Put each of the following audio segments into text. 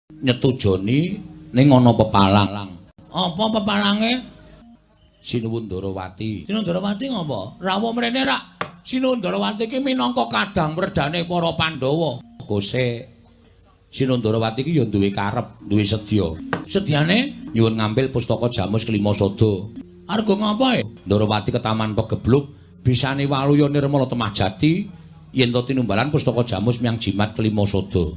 Nyetujoni ning ana pepalang. Apa pepalange? Sinuwun Ndarawati. Sinuwun Ndarawati ngopo? Rawuh mrene rak. Sinuwun Ndarawati iki minangka kadang werdane para Pandhawa. Gose Sinuwun Ndarawati iki ya duwe karep, duwe sedya. Sedyane nyuwun ngambil pustaka Jamus Kelima Sada. Arga ngapa e? Ndarawati ketaman pegebluk, bisane waluya nirmala temah jati yen to tinumbalan pustaka Jamus miyang jimat Kelima Sada.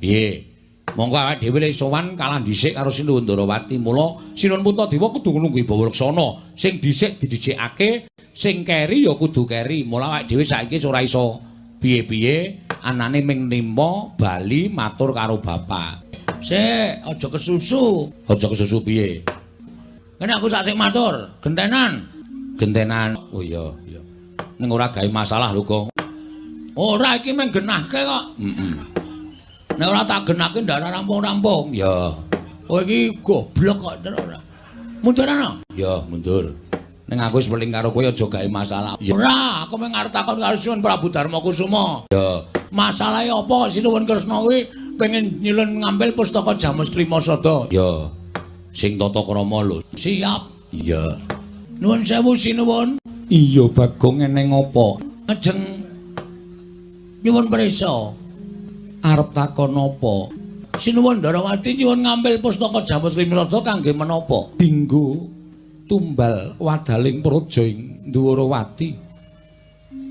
Piye? Monggo awake dhewe le sowan kalah dhisik karo Sinuwun Ndarawati. Mula Sinuwun Puntadewa kudu nglungguhi bawa laksana. Sing dhisik didhisikake, sing keri ya kudu keri. Mula awake dhewe saiki ora iso piye-piye, anane ming nimpa bali matur karo bapak. Sik, aja kesusu. Aja kesusu piye? Kene aku sak sik matur, gentenan. Gentenan. Oh iya, iya. Ning ora gawe masalah lho, Gong. Ora, iki mung genahke kok. Heeh. Nek ora tak genahke ndak rampung-rampung. Ya. Kowe iki goblok kok terus ora. Mundur ana? Ya, mundur. Ning aku wis weling karo kowe aja gawe masalah. Ya. Ora, aku mung arep takon karo Sinuwun Prabu Darma Kusuma. Ya. Masalahe apa Sinuwun Kresna kuwi pengen nyilun ngambil pustaka Jamus Klima Sada? Ya. Sing tata krama lho. Siap. Iya. Nuwun sewu Sinuwun. Iya, Bagong, eneng apa? Ajeng nyuwun prisa. Arep takon apa? Sinuwun Ndarawati nyuwun ngambil pustaka Jamus Klima Sada kangge menapa? Dinggo tumbal wadaling praja ing Ndwarawati.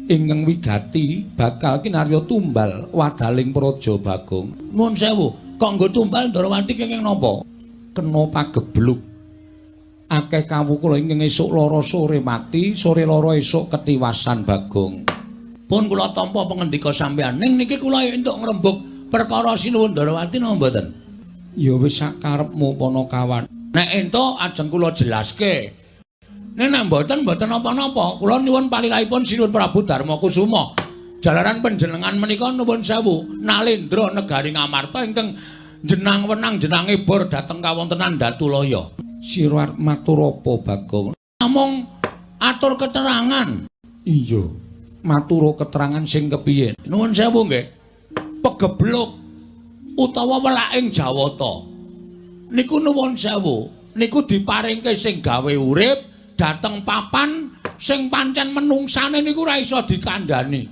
Ingkang wigati bakal kinarya tumbal wadaling praja, Bagong. Nuwun sewu, kok nggo tumbal Ndarawati kenging napa? Kena pagebluk. Akeh kawula ingkang esuk lara sore mati, sore lara esuk ketiwasan, Bagong. Pun kula tampa pangendika sampeyan. Ning niki kula entuk ngrembug perkara Sinuwun Ndarawati napa mboten? Ya wis sak karepmu Panakawan. Nek entuk ajeng kula jelaske. Nek nek mboten mboten napa-napa, kula nyuwun palilahipun Sinuwun Prabu Darma Kusuma. Jalaran panjenengan menika nuwun sewu nalendra negari Ngamarta ingkang jenang wenang jenange bor dhateng kawontenan Datulaya. Sira arep matur apa, Bagong? Namung atur keterangan. Iya. Matur keterangan sing kepiye? Nuwun sewu nggih. Pegebluk utawa welaking Jawata. Niku nuwun sewu, niku diparingke sing gawe urip dhateng papan sing pancen menungsane niku ora iso dikandhani.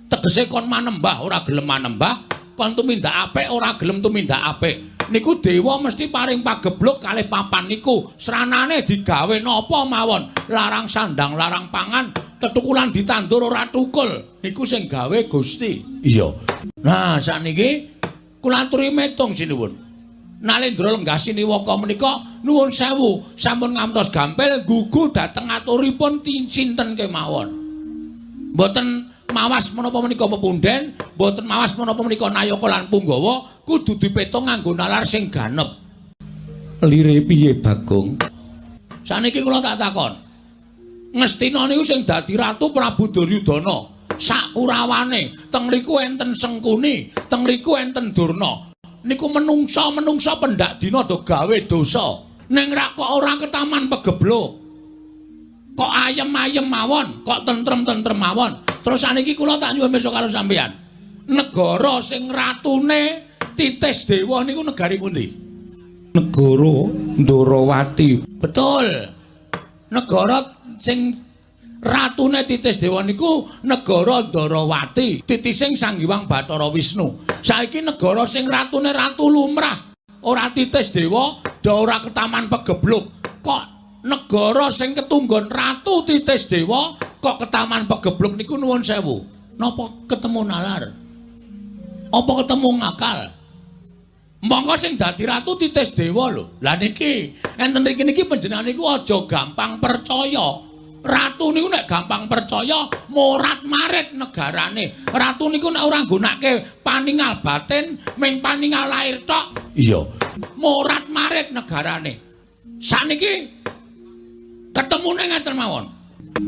Tegese kon manembah ora gelem manembah, kon tumindak apik ora gelem tumindak apik. Niku dewa mesti paring pagebluk kalih papan niku. Sranane digawe napa mawon, larang sandang, larang pangan, tetukulan ditandur ora tukul. Niku sing gawe Gusti. Iya. Nah, sakniki kula aturi metung Sinuwun. Nalendra lenggah siniwaka menika nuwun sewu sampun ngantos gampil gugu dhateng aturipun sinten kemawon. Mboten mawas menapa menika pepunden, mboten mawas menapa menika nayaka lan punggawa, kudu dipetung nganggo nalar sing ganep. Lire piye, Bagong? Saniki kula tak takon. Ngastina niku sing dadi ratu Prabu Duryudana. Sak kurawane teng mriku enten Sengkuni, teng mriku enten Durna. Niku menungsa-menungsa pendak dina do gawe dosa. Ning rak kok ora ketaman pegebluk. Kok ayem-ayem mawon, kok tentrem-tentrem mawon. Terus saniki kula tak nyuwun besok karo sampeyan. Negara sing ratune Titis Dewa niku negari pundi? Negara Ndwarawati. Betul. Negara sing ratune Titis Dewa niku negara Ndwarawati, titising Sang Hyang Bathara Wisnu. Saiki negara sing ratune ratu lumrah, ora Titis Dewa, do ora ketaman pegebluk. Kok negara sing ketunggon ratu Titis Dewa kok ketaman pegebluk niku nuwun sewu. Napa ketemu nalar? Apa ketemu ngakal? Monggo sing dadi ratu Titis Dewa lho. Lah niki enten mriki niki panjenengan niku aja gampang percaya. Ratu niku nek gampang percaya morat-marit negarane. Ratu niku nek ora nggunake paningal batin, ming paningal lahir tok. Iya. Morat-marit negarane. Sakniki ketemune ngeten mawon.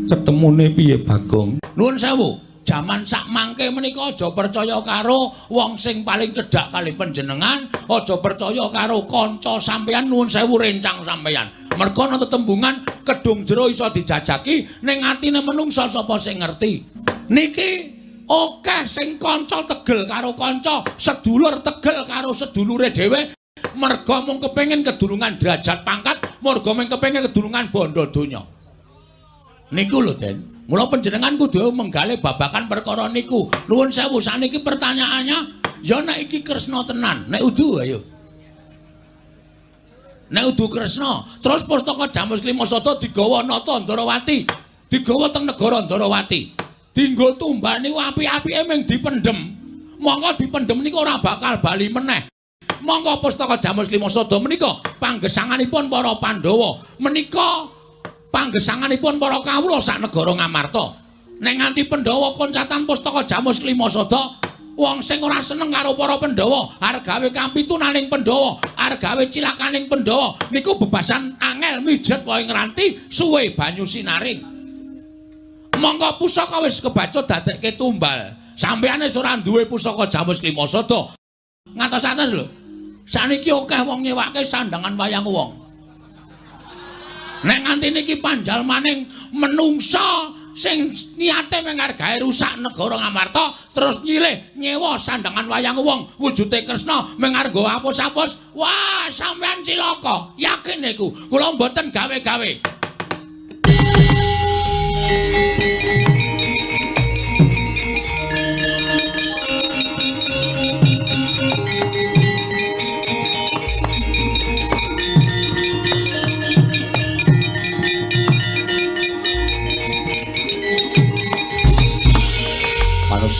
Ketemune piye, Bagong? Nuwun sewu. Jaman sak mangke menika aja percaya karo wong sing paling cedhak kali panjenengan, aja percaya karo kanca sampeyan, nuwun sewu rencang sampeyan. Merga ana tetembungan kedung jero iso dijajaki ning atine menungsa sapa sing ngerti. Niki akeh sing kanca tegel karo kanca, sedulur tegel karo sedulure dhewe. Merga mung kepengin kedulungan derajat pangkat, merga mung kepengin kedulungan bondo donya. Niku lho, Den. Mula panjenengan kudu menggalih babakan perkara niku. Nuwun sewu, saniki pertanyaannya, ya nek iki Kresna tenan, nek udu ayo. Nek udu Kresna, terus pustaka Jamus Klima Sada digawa Nata Ndarawati, digawa teng negara Ndarawati. Dinggo tumbal niku apik-apike mung dipendhem. Mongko dipendhem niku ora bakal bali meneh. Mongko pustaka Jamus Klima Sada menika panggesanganipun para Pandhawa, menika panggesanganipun para kawula sak negara Ngamarta. Nek nganti Pandhawa koncatan pustaka Jamus Klima Sada, wong sing ora seneng karo para Pandhawa, arep gawe kapitunaning Pandhawa, arep gawe cilakaning Pandhawa, niku bebasan angel mijet wae ngranti suwe banyu sinaring. Mongko pusaka wis kebacut dadekke tumbal. Sampeyan wis ora duwe pusaka Jamus Klima Sada. Ngatos-atos lho. Saniki akeh wong nyewake sandangan wayang wong. Nek nganti niki panjalmaning menungsa sing niate mung arep gawe rusak negara Ngamarta terus nyilih nyewa sandangan wayang wong wujude Kresna mung arep nggo apus-apus, wah sampeyan cilaka, yakin niku. Kula mboten gawe-gawe.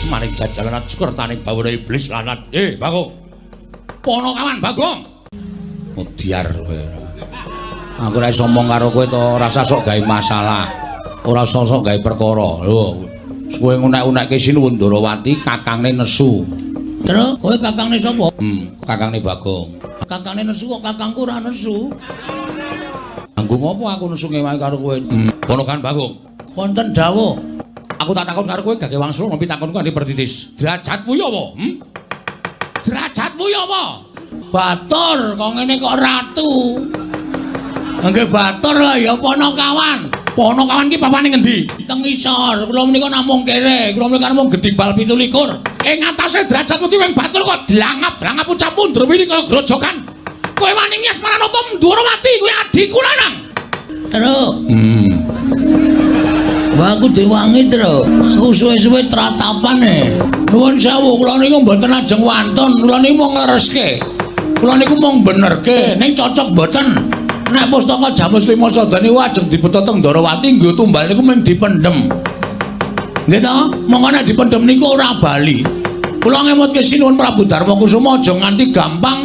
Maring jajalan sukertaning bawana iblis lanat. Bagong. Ponokawan Bagong. Mudyar kowe. Aku ora iso omong karo kowe to, ora usah sok gawe masalah. Ora usah sok gawe perkara. Lho, kowe ngunek-unekke Sinuwun Ndarawati kakangne nesu. Terus kowe kakangne sapa? Kakangne Bagong. Kakangne nesu kok kakangku ora nesu. Anggo ngopo aku nesu ngewangi karo kowe? Ponokawan Bagong. Wonten dawuh. Aku tak takon karo kowe gage wangsul ngopi takonku kanthi pertitis. Derajatmu ya apa? Derajatmu ya apa? Batur kok ngene kok ratu. Nggih batur ya ponokawan. Ponokawan ki papane ngendi? Teng isor. Kula menika namung kere, kula menika namung gedibal 27. Ing atase derajatmu ki wing batur kok dlangap-dlangap ucapmu ndrewili kaya grojokan. Kowe wani ngias Maranata Ndwarawati kuwi adhiku lanang. Terus. Wah, aku diwangi, Tru. Aku suwe-suwe tratapan e. Nuwun sewu, kula niku mboten ajeng wantun, kula niku mung nglereske. Kula niku mung benerke, ning cocok mboten. Nek pustaka Jamus Klima Sada niku ajeng dibeto teng Ndarawati nggo tumbal niku mung dipendhem. Nggih to? Monggo nek dipendhem niku ora bali. Kula ngemutke Sinuwun Prabu Darma Kusuma aja nganti gampang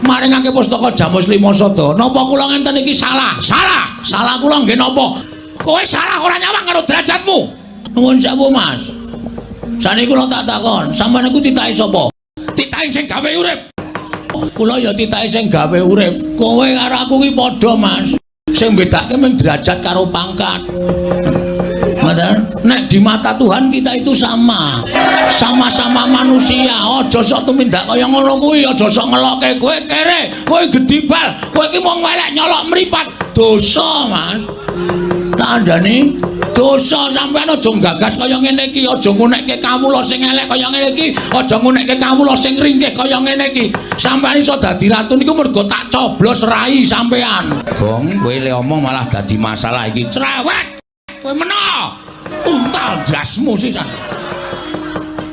maringake pustaka Jamus Klima Sada. Napa kula ngenten iki salah? Salah. Salah kula nggih napa? Kowe salah ora nyawang karo derajatmu. Nuwun sewu, Mas. Saniki kula tak takon, sampeyan niku titahe sapa? Titahe sing gawe urip. Kula ya titahe sing gawe urip. Kowe karo aku ki padha, Mas. Sing bedake mung derajat karo pangkat. Ngoten? Nek di mata Tuhan kita itu sama. Sama-sama manusia. Aja sok tumindak kaya ngono kuwi, aja sok ngelokke kowe kere, kowe gedibal, kowe ki mung welek nyolok mripat. Dosa, Mas. Tak andani dosa sampean aja nggagas kaya ngene iki, aja ngunekke kawula sing elek kaya ngene iki, aja ngunekke kawula sing ringkih kaya ngene iki. Sampean iso dadi ratu niku mergo tak coblos rai sampean. Gong, kowe le omong malah dadi masalah iki. Cerewet. Kowe meno. Untal jasmu sisan.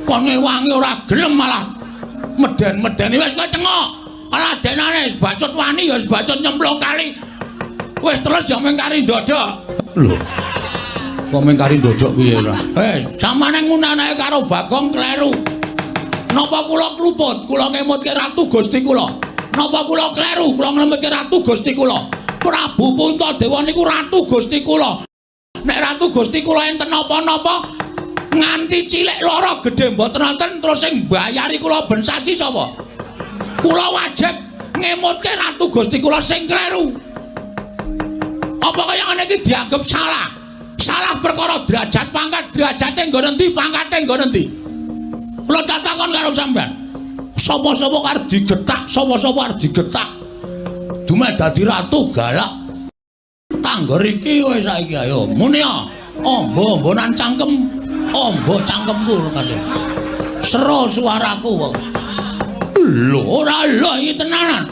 Kon ngewangi ora gelem malah meden-medeni wis kowe cengok. Malah denane wis bacut wani ya wis bacut nyemplung kali. Wis terus ya mung kari ndodok. Lho. Kok mung kari ndodok piye ora? Samane ngunanake karo Bagong kleru. Napa kula kluput? Kula ngemutke Ratu Gusti kula. Napa kula kleru? Kula ngemutke Ratu Gusti kula. Prabu Puntadewa niku Ratu Gusti kula. Nek Ratu Gusti kula enten napa-napa nganti cilik lara gedhe mboten wonten terus sing mbayari kula ben sasi sapa? Kula wajib ngemutke Ratu Gusti kula sing kleru. Apa kaya ngene iki dianggep salah? Salah perkara derajat pangkat, derajate nggon endi, pangkate nggon endi? Kula takon karo sampean. Sapa-sapa arep digetak, sapa-sapa arep digetak. Dumeh dadi ratu galak. Tanggor iki kowe saiki ayo muni ya. Ombo-ombonan cangkem, ombo cangkemku kasih. Sero suaraku kok. Lho, ora lho iki tenanan.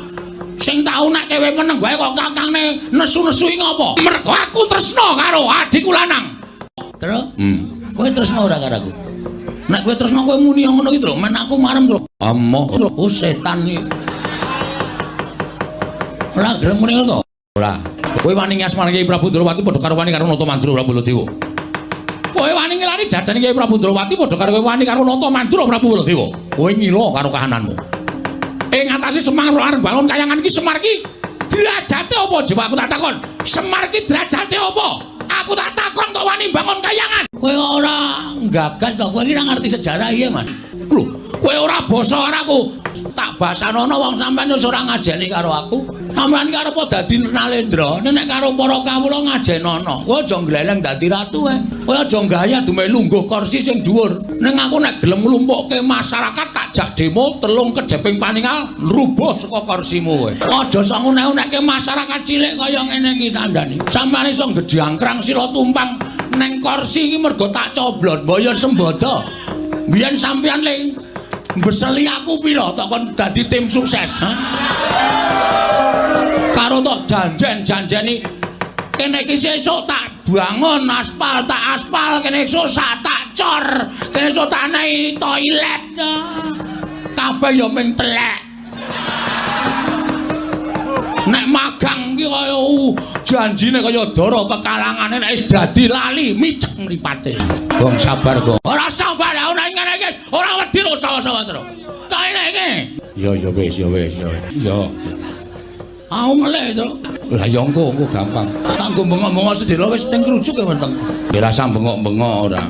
Sing tau nek kowe meneng wae kok kakangne nesu-nesu iki ngopo? Mergo aku tresna karo adikku lanang. Terus? Kowe tresna ora karo aku? Nek kowe tresna kowe muni ngono iki, Tru. Men aku marem, Tru. Amoh, oh setan iki. Ora gelem muni ngono to? Ora. Kowe wani ngasmani Kyai Prabu Ndrawati padha karo wani karo Nata Mandura Prabu Baladewa. Kowe wani ngelani jajane Kyai Prabu Ndrawati padha karo kowe wani karo Nata Mandura Prabu Baladewa. Kowe ngila karo kahananmu. Ing ngatasi Semar arep bangun kayangan iki Semar iki derajate apa coba aku tak takon. Semar iki derajate apa? Aku tak takon kok wani bangun kayangan. Kowe ora nggagas to, kowe iki ora ngerti sejarah iya, Mas. Lho, kowe ora basa karo aku. Tak basanono wong sampean wis ora ngajeni karo aku. Sampeyan ki arep dadi Nalendra, nek karo para kawula ngajenono. Kowe aja ngleleng dadi ratu ae. Kowe aja gaya dume lungguh kursi sing dhuwur. Ning aku nek gelem nglumpukke masyarakat tak jak demo telung kejeping paningal rubuh saka kursimu kowe. Aja sok ngunek-unekke masyarakat cilik kaya ngene iki tandani. Sampeyan iso gedhangkrang sila tumpang neng kursi iki mergo tak coblos mbaya sembodo. Biyen sampeyan ling mbeseli aku pira tok kon dadi tim sukses, ha? Karo tok janjen-janjeni kene iki sesuk tak bangun aspal, tak aspal, kene esuk tak cor, kene esuk tak nei toilet. Kabeh ya ming telek. Nek magang ki kaya janjine kaya dara kekalangane nek wis dadi lali micek mripate. Wong sabar kok. Ora sabar aku nek ngene iki ora wedi lho sawa-sawa terus. Tak ngene iki. Ya ya wis ya wis ya. Ya. Aku ngelih to. Lah ya engko engko gampang. Tak nggo bengok-bengok sedhela wis teng krujuk ya weteng. Ya rasa bengok-bengok ora.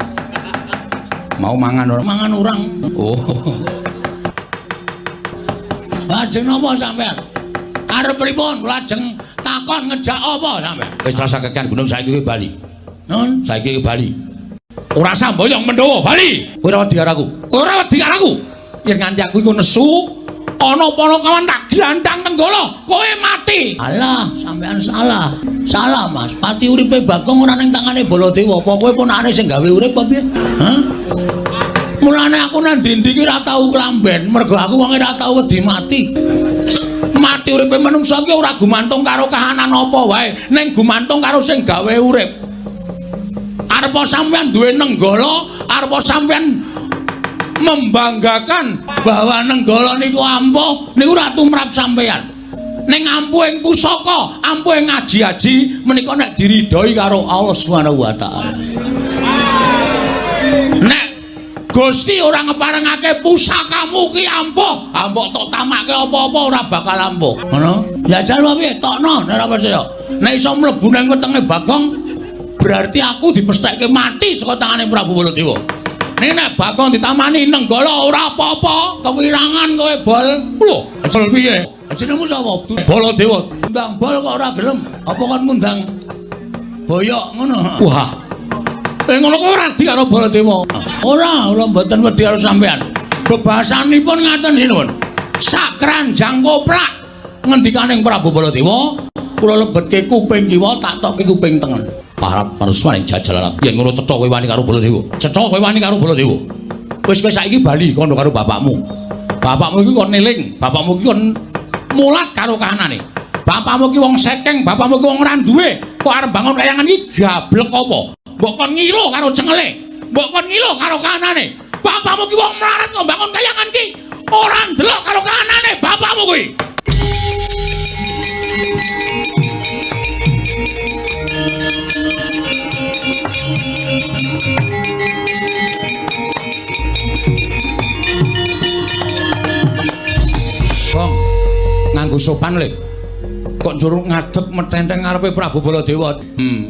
Mau mangan ora? Mangan urang. Oh. Lajeng napa sampean? Arep pripun? Lajeng takon ngejak apa sampean? Wis rasa kekan gunung saiki kowe bali. Nun, saiki kowe bali. Ora samboyong Mendawa bali. Kowe ora wedi karo aku. Kowe ora wedi karo aku. Yen nganti aku iku nesu, ana panakawan tak glandang Nenggala, kowe mati. Alah, sampean salah. Salah, Mas. Pati uripe Bagong ora ning tangane Baladewa. Apa kowe ponakane sing gawe urip apa piye? Hah? Mulane aku nang ndi-ndi ki ora tau klamben, mergo aku wonge ora tau wedi mati. Mati uripe manungsa ki ora gumantung karo kahanan apa wae, ning gumantung karo sing gawe urip. Arepa sampean duwe Nenggala, arepa sampean membanggakan bahwa Nenggala niku ampuh, niku ora tumrap sampean. Ning ampuhing pusaka, ampuhing aji-aji menika nek diridhoi karo Allah Subhanahu wa taala. Nek Gusti ora ngeparengake pusakamu ki ampuh, mbok tok tamake apa-apa ora bakal ampuh. Ngono? Jajal wae piye? Tokno nek ora percaya. Nek iso mlebu nang wetenge Bagong, berarti aku dipestheke mati saka tangane Prabu Baladewa. Ning nek Bagong ditamani Nenggala ora apa-apa, kewirangan kowe bol. Lho, asal piye? Jenengmu sapa? Baladewa. Ndang bol kok ora gelem. Apa kon ngundang boyok ngono? Wah. Ngono kok ora wedi karo Baladewa. Ora, kula mboten wedi karo sampean. Bebasanipun ngaten sinuwun. Sak kranjang koplak ngendikaning Prabu Baladewa, kula lebetke kuping kiwa tak tokke kuping tengen. Parap maruswane jajalan. Yen ngono cetha kowe wani karo Baladewa. Cetha kowe wani karo Baladewa. Wis kowe saiki bali kono karo bapakmu. Bapakmu iki kon eling, bapakmu iki kon mulat karo kahanane. Bapakmu iki wong sekeng, bapakmu iki wong ora duwe. Kok arep bangun kayangan iki gablek apa? Mbok kon ngilo karo cengele, mbok kon ngilo karo kahanane. Bapakmu ki wong melarat kok bangun kayangan ki ora ndelok karo kahanane bapakmu kuwi. Gong, nganggo sopan le. Kok njur ngadeg metenteng ngarepe Prabu Baladewa.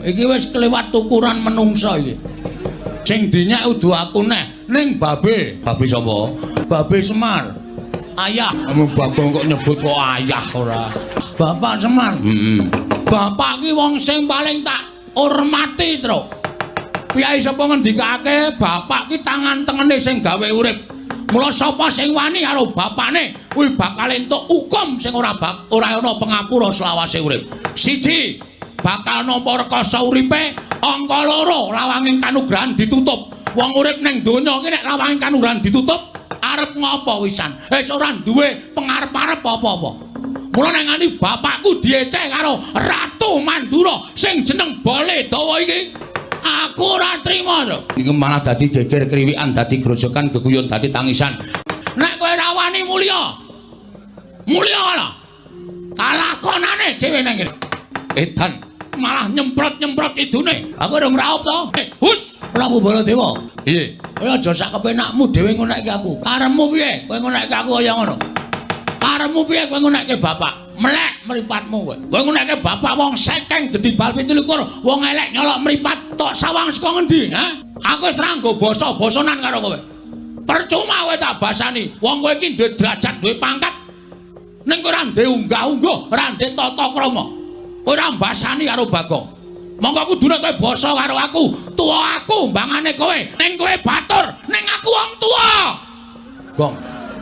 Iki wis kelewat ukuran menungsa iki. Sing dinyek udu aku neh ning babe. Babe sapa? Babe Semar. Ayah. Bagong kok nyebut kok ayah ora. Bapak Semar. Bapak ki wong sing paling tak hormati, Tru. Piyai sapa ngendikake bapak ki tangan tengene sing gawe urip. Mula sapa sing wani karo bapane kuwi bakal entuk hukum sing ora ana pengapura selawase urip. Siji, bakal nampa rekasa uripe, angka loro lawanging kanugrahan ditutup. Wong urip ning donya iki nek lawanging kanugrahan ditutup, arep ngopo wisan? Wis ora duwe pengarep-arep apa-apa. Mula nek nganti bapakku dieceh karo Ratu Mandura sing jeneng Baledawa iki, aku ora trima to. Iki malah dadi geger kriwikan, dadi grojokan, geguyon, dadi tangisan. Nek kowe ora wani mulya, mulya ana. Kalakonane dhewe nang kene. Edan malah nyemprot-nyemprot idune. Aku urung raup to. Hus, Prabu Baladewa. Piye? Kowe aja sak kepenakmu dhewe ngonekke aku. Karepmu piye? Kowe ngonekke aku kaya ngono. Karepmu piye kowe ngonekke bapak? Melek mripatmu kowe. Kowe ngonekke bapak wong sekeng gedhi bal 27, wong elek nyolok mripat tok sawang saka ngendi, ha? Aku wis ra nggo basa-basanan karo kowe. Percuma kowe tak basani. Wong kowe iki duwe derajat, duwe pangkat. Ning kowe ora ndek unggah-ungguh, ora ndek tata krama. Kowe ora mbasani karo Bagong. Monggo kudune kowe basa karo aku, tuwa aku mbangane kowe. Ning kowe batur, ning aku wong tuwa. Gong.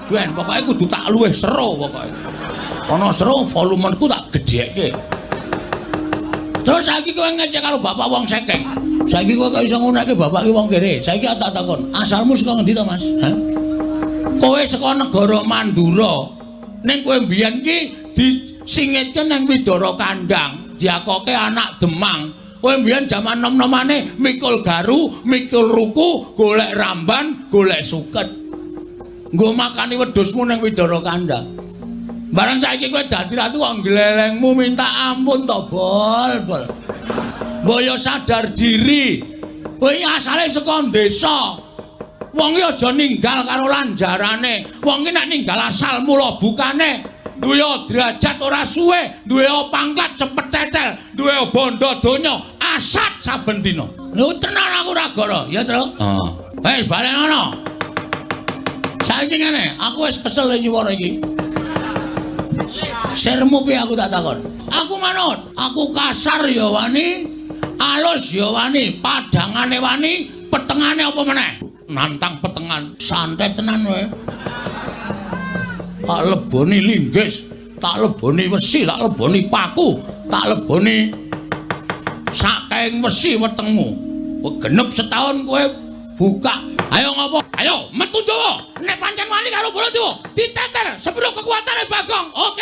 Ben pokoke kudu tak luwih seru pokoke. Ana seru volumeku tak gedhekke. Terus saiki kowe ngecek karo bapak wong sekeng. Saiki kowe kok iso ngonekke bapak ki wong kere. Saiki tak takon, asalmu saka ngendi to, Mas? Hah? Kowe saka negara Mandura. Ning kowe mbiyen ki disingitke nang Widara Kandang, diakoke anak Demang. Kowe mbiyen jaman nom-nomane mikul garu, mikul ruku, golek ramban, golek suket. Nggo makani wedhusmu ning Widara Kandang. Bareng saiki kowe dadi ratu kok glelengmu minta ampun to, Bol, Bol. Mbok yo sadar diri. Kowe iki asale saka desa. Wong iki aja ninggal karo lanjarane. Wong iki nek ninggal asal mula bukane, duwe derajat ora suwe, duwe pangkat cepet tetel, duwe bondo donya, asat saben dina. Lho tenan aku ora goro, ya, Tru? Heeh. Wis balen ngono. Saiki ngene, aku wis kesel nyuwara iki. Sirmu piye aku tak takon? Aku manut, aku kasar ya wani, alus ya wani, padangane wani, petengane apa meneh? Nantang petengan, santai tenan kowe. Tak leboni linggis, tak leboni wesi, tak leboni paku, tak leboni sakaing wesi wetengmu. Genep setahun kowe buka. Ayo ngopo? Ayo metu Jawa. Nek pancen wani karo Baladewa, diteter sepiro kekuatane Bagong. Oke.